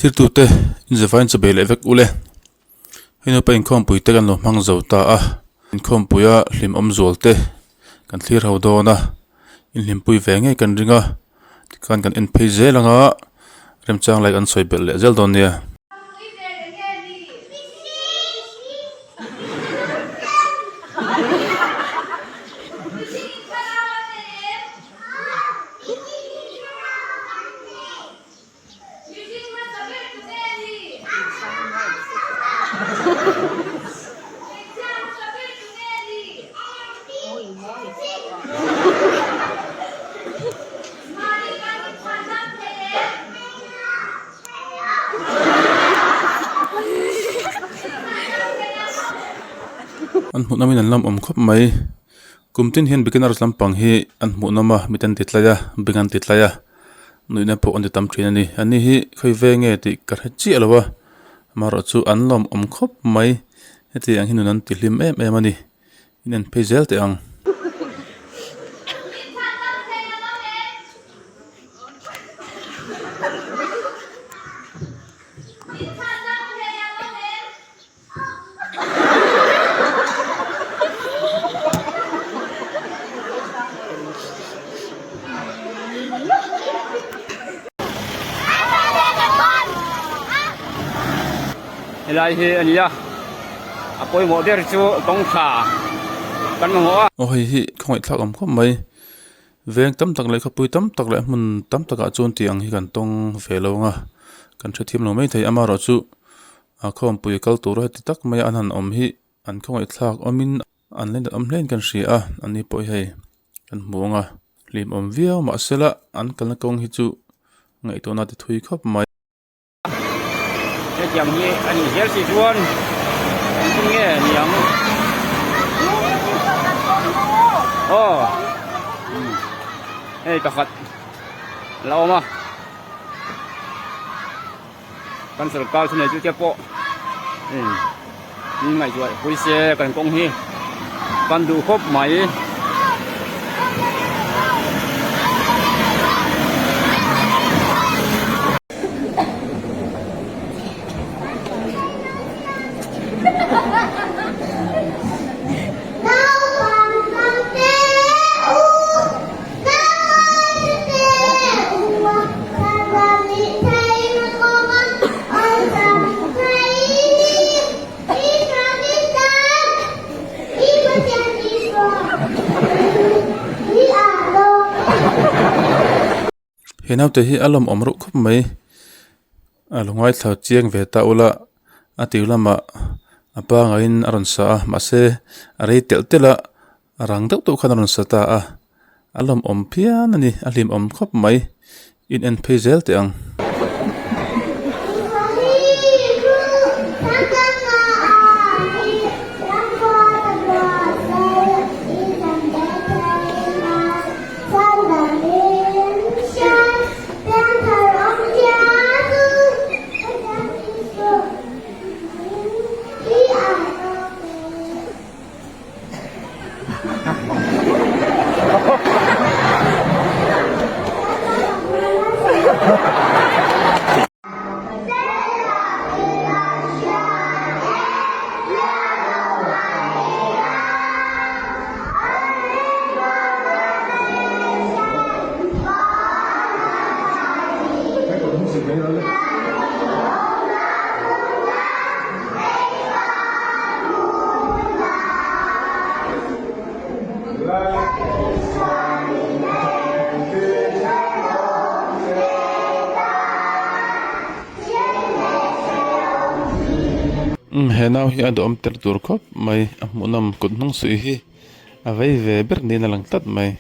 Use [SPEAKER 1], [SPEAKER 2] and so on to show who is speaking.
[SPEAKER 1] Thirtute inzavain chu bei leh vek ule. Hei nupa inkhawmpui te kan lo hmang zo ta a, inkhawmpuia hlimawm zual te kan thlir ho dawn a, inhlimpui ve ngei kan ring a, tikhan kan en phei zel ang a, remchang lai kan sawi belh leh zel dawn nia. An hmuh nawmin an lawmawm khawp mai. Kum tin hian beginners lampang hi an hmuh nawm a, miten ti tlai a, beng an ti tlai a. Nuihna pawh an ti tam thin a ni. Ani hi khawi ve nge tih ka hre chiah lo a, amaherawh chu an lawmawm khawp mai. Heti ang hi nun an ti hlim em em a ni. In en phei zel teh ang.
[SPEAKER 2] Helai hi a ni a, a pawimawh ber chu kawng tha kan mamawh a.
[SPEAKER 1] Aw hei hi khawngaih thlak awm khawp mai, veng tam tak leh khawpui tam tak leh hmun tam takah chuan tih ang hi kan tawng ve lo ang a, kan hrethiam lo maithei amaherawhchu A khawmpui kal tur heti tak mai a an han awm hi an khawngaih thlak awmin an la awm hlein kan hria a, an ni pawh hi hei kan hmu ang a, hlim awm viau mahsela an kalna kawng hi chu ngaihtuahna ti thui khawp mai.
[SPEAKER 2] Hetiang hi a nih zel si chuan engtin nge ni ang aw hei pakhat a la awm a. Kan sorkar chu nei tute pawh in ngaihtuah pui se kan kawng hi kan duh khawp mai.
[SPEAKER 1] He naute hi a lawmawm reuh khawp mai a lo ngaithla chiang ve ta ula a tir lamah a pangaiin a rawn sa a mahse a rei telh telh a A rang deuh deuh khan a rawn sa ta a, a lawmawm phian a ni, a hlimawm khawp mai, in en phei zel teh ang. Umm he nau hi a duhawm tel tur khawp mai a hmuhnawm kut hnung suih hi a vei ve ber niin a lang tlat mai.